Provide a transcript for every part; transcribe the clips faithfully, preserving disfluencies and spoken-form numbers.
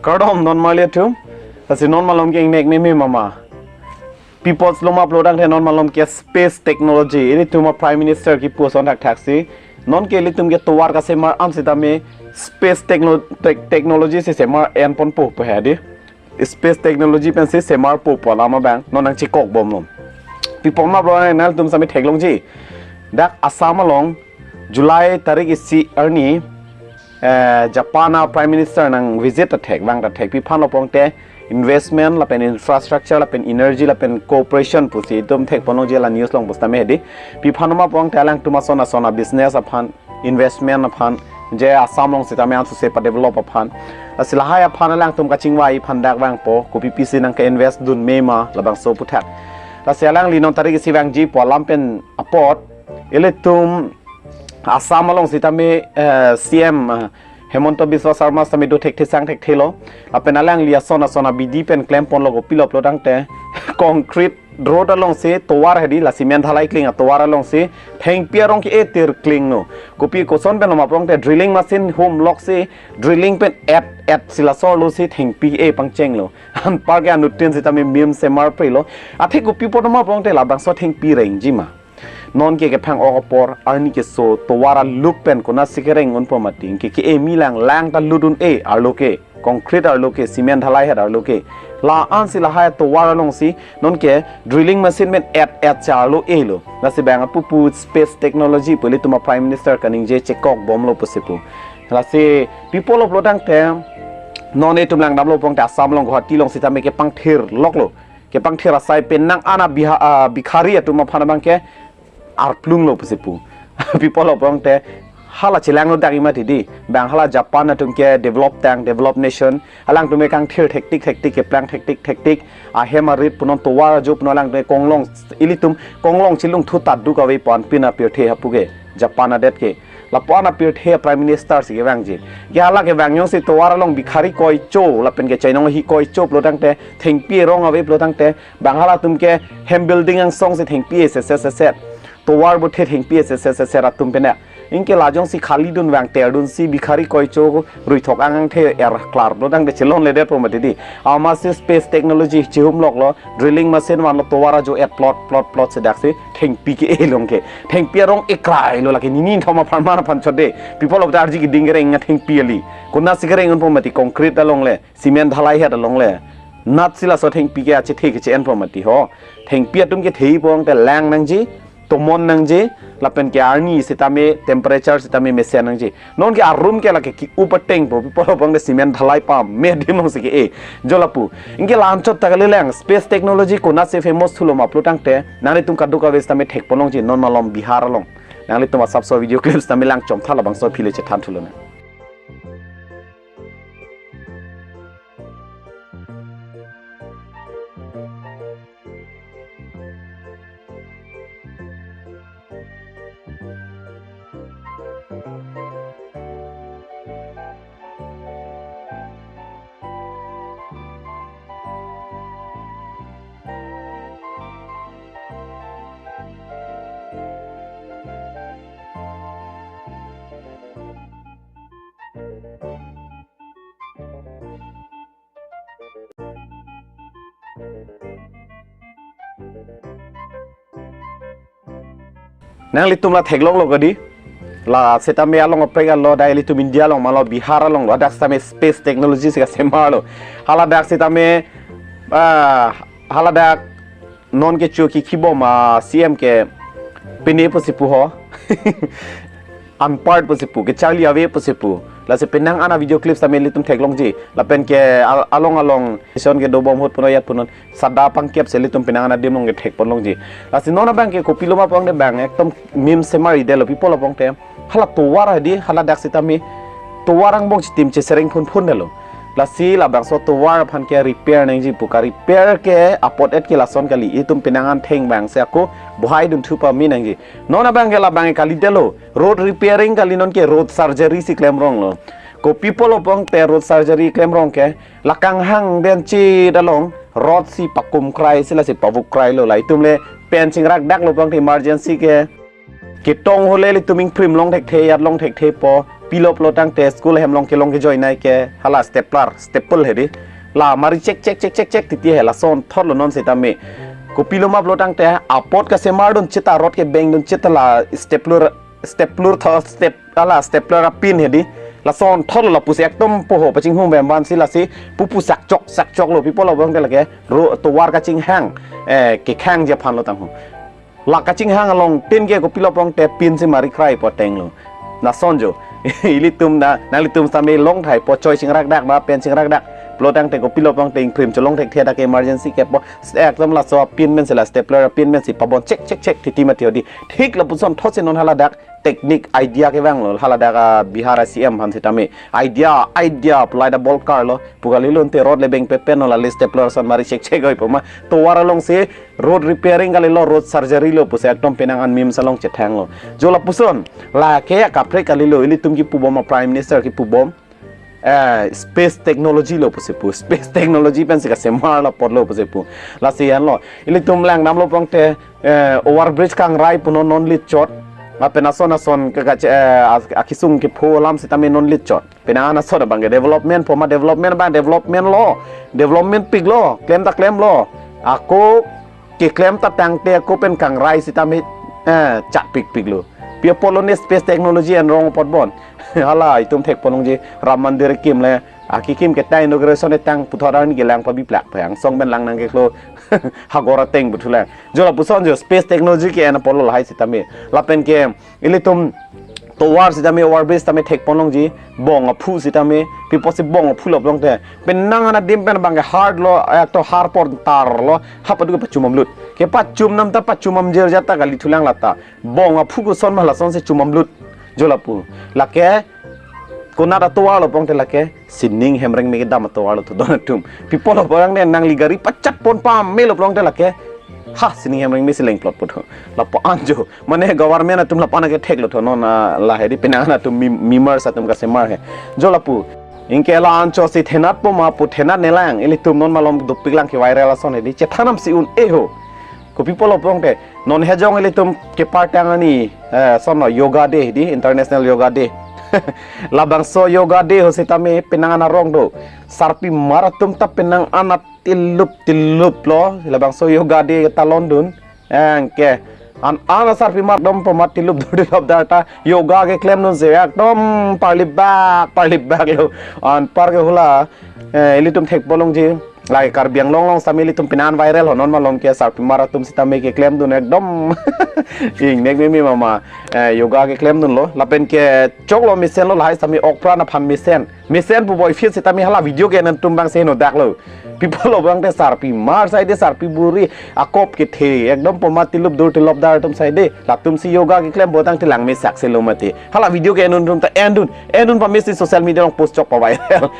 Kardom non marli atum. Lasi non malom ke ingnek meme mama. People's loma pulotangte non malom ke space technology. Ilitum a Prime Minister kipu ason thakthak si. Non ke ilitum ke tovar kasemar an sitame space techno-, tech-, technology si semar enponpo pu he di. Space technology pensi semarpo pu alam abang non nangchekokbomlo. Pi apot ma pulo nanglitum sitame theklongji. Dak Assam along July tarik isi arni, eh, Japan a Prime Minister nang visit ta thek, vang ta thek. Pi aphanlo pulote investment lapen infrastructure lapen energy lapen cooperation pusi itum thekponlongji la news along pusitame he di. Pi aphanlo ma pulote alangtum ason ason a business aphan, investment aphan, je Assam along sitame ansose padevelop aphan. Lasi lahai aphan alangtum kachingvai aphan dak vangpo, kopi pisi nangke-invest dunme ma labangso aputhak. Lasi alangli non tarik isi vangji pu alam pen apot, ilitum Assam along sitame, eh, C M, eh, Himanta Biswa Sarma sitame do thekthe sang thekthelo. Lapen alangli ason ason a bidi pen klemponlo, kopilo pulotangte concrete road alongsi tovar he di, la cement dhalai kling atovar alongsi thengpi arong ke-e tir klinglo. Kopi koson penlo ma pulote drilling machine humloksi drilling pen et et si laso arlo si thengpi ke-e pangchenglo. Anparke anuttin sitame mim semarprelo. Athe kopi apot ma pulote labangso thengpi rengji ma. Non ke kephang-ok apor arni keso tovar aluk pen konatsi kereng unpo mati, ke ke-e milang lang ta lut un-e arlo ke, concrete arlo ke, cement dhalai het arlo ke. La-ansi lahai tovar alongsi non ke drilling machine pen et et si arlo-elo. Lasi bang apupu space technology pu ilitum a Prime Minister kaningje chekokbomlo pusi pu. Lasi pi apotlo pulotangte non itum langdamlo pulote Assam along Guwahati along sitame kepangthir loklo. Kepangthir asai penang an a biha-, ah, bikhari atum aphan abangke arplunglo pusi pu. Pi apotlo pulote hala chelanglo dak ima ti di. Bang hala Japan atum ke develop tang, develop nation. Alangtum ke kangthir thektik thektik, keplang thektik thektik. Ahem arit pu non tovar ajo pu non alangtum ke konglong, ilitum konglong chelung thu ta duk ave pu anpin apirthe hapu ke, Japan adet ke. Lapu-an apirthe Prime Minister si kevangji. Ke hala kevang jongsi tovar along bikhari koicho lapen ke chainong hi koicho pulotangte, thengpi arong ave pulotangte, bang halatum ke hem building angsong si thengpi e seset seset, tovar buthe thengpi e seset seset atum pen. Anke la jongsi khali dun vang ter dunsi bikhari koicho ruithok angangthe er klar pulotangte chelonledetpo mati di. Amatsi space technology chihumloklo, drilling machine vanlo, tovar ajo et plot plot plot si daksi thengpi ke-e long ke. Thengpi arong ekrailo, lake nini thoma pharman aphan chode. Pi apotlo ta arji keding kereng a thengpi kali. Konatsi kereng unpo mati, concrete along le, cement dhalai het along le. Natsi laso thengpi ke achethe keche-enpo mati ho. Thengpi atum kethei pulote lang nangji, tomon nangji, lapen ke arni sitame temperature sitame mesen nangji. Non ke arum ke lake ke-up atengpo, pi apotlo pulote cement dhalai pame adim alongsi ke-e. Jo lapu. Anke la-anchot ta kalilang, space technology konatsi famous thulo ma pulotangte, nanglitum kadokave sitame thekponlongji non malom Bihar along. Nanglitum asapso video clips sitame langchomtha, labangso aphi le chethan thulonang. Nanglitum la theklonglo kadi. La sitame along aprek alo, dak ilitum India along malo, Bihar alonglo, dak sitame space technology si kasemarlo. Hala dak sitame, ah, hala dak non kecho kikhibom a C M ke pine pusi pu ho. Anpart pusi pu, kecharli ave pusi pu. Lasi penang an a video clips sitame ilitum theklongji. Lapen ke al-, along along station kedobom ahut punon yat punon, sada pangkep si ilitum penang an adim along kethekponlongji. Lasi non abangke kopilo ma pulote bang ekdom mim semar-idetlo, pi apotlo pulote hala tovar he di, hala dak sitame tovar angbong chitim chesereng phunphundetlo. Lasi labangso tovar aphan ke repair nangji pu, ka-repair ke apot et ke lason kali, itum penang an theng bang si ako bohai dunthu pame nangji. Non abangke labang kalidetlo, road repairing kali, non ke road surgery si klemronglo. Kopi apotlo pulote road surgery klemrong ke, la kanghang den chit along rod si pakumkrai si lasi pavukkrailo, la itum le pen chingrakdaklo pulote emergency ke. Ketong hole le itum ingprim long thekthe, yat long thekthe po. Pilop lo tangte school hem along kelong kejoi nai ke hala stapler, staple hedi. La mari chek chek chek chek chek titi he, lasonthot lo non sitame. Kopilo ma pulo tangte apot kasemar dun chita, rod kebeng dun chita, la stapler, stapler tho step, hala stapler a-pin hedi. Lasonthot lo, lapusi ekdom poho pachinghum bem ban si lasi pupu sakchok sakchok lo, pi apotlo pulo tangte lake ro tovar kachinghang, eh, kekhangji aphan lo tangho. La kachinghang along tin ke kopilo pulo tangte pin si mari krai po teng lo. Lason jo. Ilitum na, nanglitum sitame longthai po, choi chingrak dak ma, pen chingrak dak. Pulo tangte kopilo pulo tangte ingprim cholong thekthe dak, emergency kepo. Ekdom laso pin pen si, la stapler pin pen si pabon chek chek chek titi mati hedi. Thik lapusonthot si non haladak technique idea kevang lo, haladak a Bihar a C M aphan sitame. Idea, idea, pulai da bolkar lo. Pu kalilo, ante rod lebeng pepen lo, la le stapler ason mari chek chek oi po ma. Tovar along si road repairing kalilo, road surgery lo pusi ekdom penang an memes along chethang lo. Jo lapuson, lake akaprek kalilo, ilitum kipu bom a Prime Minister kipu bom, eh, space technology lo pusi pu, space technology pen si kasemar lo apot lo pusi pu. Lasi anlo, ilitum langdam lo pulo tangte, eh, over bridge kangrai pu non non lit chot. Lapen ason ason ke, ke, eh, as-, akisung kepho alam sitame non lit chot. Penang an asot abang ke development po ma, development abang development lo, development pik lo, klem ta klem lo. Ako keklem ta tangte ako pen kangrai sitame, eh, chak pik pik lo. Pi apotlo ne space technology en rong apot bon. Hala itum thek ponlongji, Ram Mandir kim le, akikim ke ta inauguration etang puthot arni kelang pabi plak payang song pen lang nangkeklo. Hagor ateng buthulang. Jo lapuson jo space technology ke en apotlo lahai sitame. Lapen ke ilitum tovar sitame, over bridge sitame thek ponlongji, bong aphu sitame, pi apotsi bong aphu lo pulo tangte. Penang an adim pen abang ke hard lo, ekto har por tar lo, hapadu ke pachumam lut. Kepachum nam ta pachumam jer jata kali thulang lata. Bong aphu koson ma lasonsi chumam lut. Jo lapu. Lake konat atovar lo pulo tangte lake, sining hem rengme kedam atovar lo tho don atum. Pi apotlo pulo tangte nangli gari pachat pon pame lo pulo tangte lake, ha, sining hem rengme si lengplot po tho. Lapu an jo. Mane government atum lapu an ke thek lo tho non, ah, lahedi penang an atum mem-, memers atum kasemar he. Jo lapu. Anke la ancho si thenat po ma pu thenat nelang, ilitum non malom dopik lang ke viral ason hedi. Chethanam si un-e ho. Kopi apotlo pulo tangte, non hejong ilitum kepartang ani, eh, ason lo Yoga Day di, International Yoga Day. Labangso Yoga Day ho sitame penang an arong do. Sarpimar atum ta penang an atilup tilup lo, labangso Yoga Day ketalon dun. Anke an an asarpimar dom po ma tilup dur tilup dar ta yoga keklem dun si ekdom parlibak parlibak lo. Anpar ke hula, eh, ilitum thek ponlongji. Lake Karbi Anglong along sitame ilitum penang an viral ho non malom ke, sarpimar atum sitame keklem dun ekdom ingnek meme mama, eh, yoga keklem dun lo. Lapen ke chok lo mesen lo lahai sitame, okpran aphan mesen. Mesen pu boi fit sitame hala video ke nanglitum abang si henodak lo. Pi apotlo pulo tangte sarpimar side, sarpi buri akop kethe ekdom po ma tilup dur tilup dar atum side. Latum si yoga keklem po tangte langme sak si lo mati. Hala video ke nanglitum ta en dun. En dun pame si social media along post chok pa viral.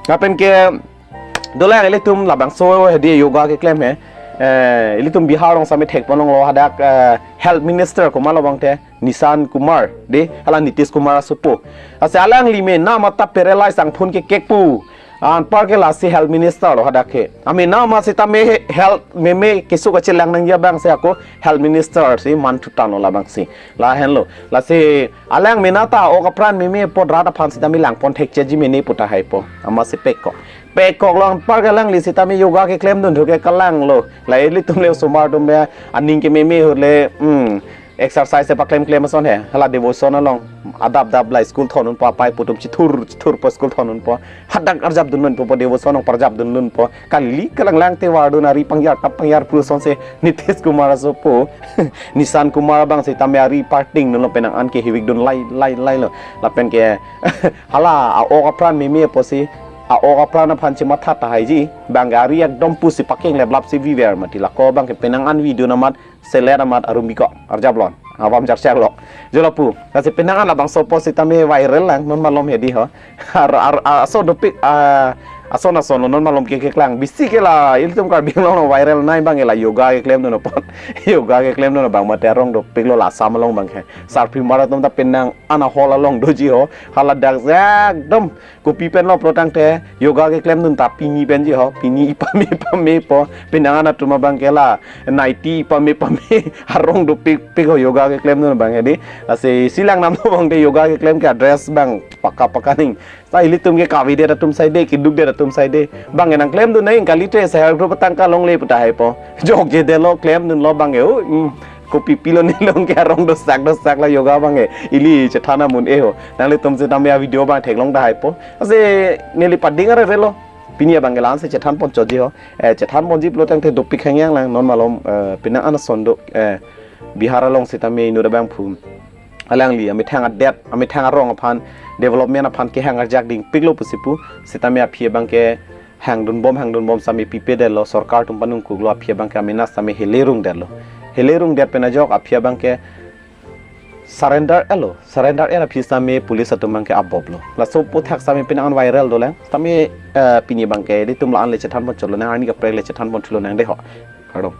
Lapen ke dolang ilitum labangso hedi yoga keklem he. Eh, ilitum Bihar along sitame thek ponlong lo hadak, eh, Health Minister komat lo pulo tangte, Nishan Kumar di, hala Nitish Kumar asopo. Lasi alangli mena mata paralyze angphun kekek pu. Anpar ke lasi Health Minister lo hadak ke. Amena ma sitame health meme keso kachelang nangji abang si ako Health Minister si manthu tang lo labang si. Lahenlo. Lasi alang mena ta ok apran meme apot rat aphan sitame lang pon thekcheji mene pu tahai po. Amatsi pekok. Pekok lo, anpar ke alangli sitame yoga keklem dun thu ke kalang lo. La ilitum le osomar atum le aning kememe hur le, hmm, Exercise paklem klem ason he, hala Devoson along adap dap la school thondunpo, apai apo atum chithur chithurpo school thondunpo, hadak arjapdun lunpo, po Devoson along parjapdun lunpo, kalili kalang lang te vardun, ari pangyar tap pangyar pu asonsi Nitish Kumar asopo Nishan Kumar abang sitame ari parting dunlo, penang an ke hivikdun lai lai lailo. Lapen ke hala a-ok apran meme apotsi, a-ok apran aphan chematha tahai ji, bang ke ari ekdom pusi pakeng leplap si viver mati, lako bang ke penang an video namat selet amat arum biko arjaplon, avam jarchak lok. Jo lapu, lasi penang an labangso apo sitame viral lang, non malom hedi ho. Ar, ar, ar, ason dopik, a, ason ason lo, non malom ke keklang. Bisi ke la, ilitum Karbi Anglong lo viral nai bang ke la yoga keklemdun apot. Yoga keklemdun abang mate arong dopiklo la Assam along bang ke. Sarpi marathon ta penang an a-hall along doji ho. Hala dak ekdom kopi pen lo pulo tangte yoga keklemdun ta pini pen ji ho. Pini ipame pame po. Penang an atum abang ke la naiti ipame pame arong dopik pik ho yoga keklemdun abang hedi. Lasi silang nam lo bang te yoga keklem ke dress bang paka paka ning. Sa ilitum ke kavedet atum saide, kedukdet atum saide. Bang ke nangklemdun nai kalite self help group atangka longle pu tahai po. Jokjedetlo, klemdunlo bang ke. O, hmm. Kopi pilo nelong ke arong dosak dosak la yoga bang ke. Ili chethan amun e ho. Nanglitum sitame a-video bang theklong tahai po. Lasi neli pading arevelo. Pini abang ke la-ansi chethan ponchotji ho. Eh, chethan ponji pulo tangte dopik hangyang lang, non malom, eh, penang an ason do, eh, Bihar along sitame inut abangphu alangli amethang adet, amethang arong aphan, development aphan kehang arjak dingpiklo pusi pu, sitame aphi abang ke hangdunbom hangdunbom sitame pipedetlo, sorkar atum panungkuklo, aphi abang ke amena sitame hele rungdetlo. Hele rungdet pen ajok aphi abang ke surrender etlo, surrender et aphi sitame police atum abang ke apboplo. Laso aputhak sitame penang an viral dolang, sitame, eh, pini abang ke ilitum la-an le chethan ponchotlo nang, arni kaprek le chethan ponthulo nang de ho. Kardom.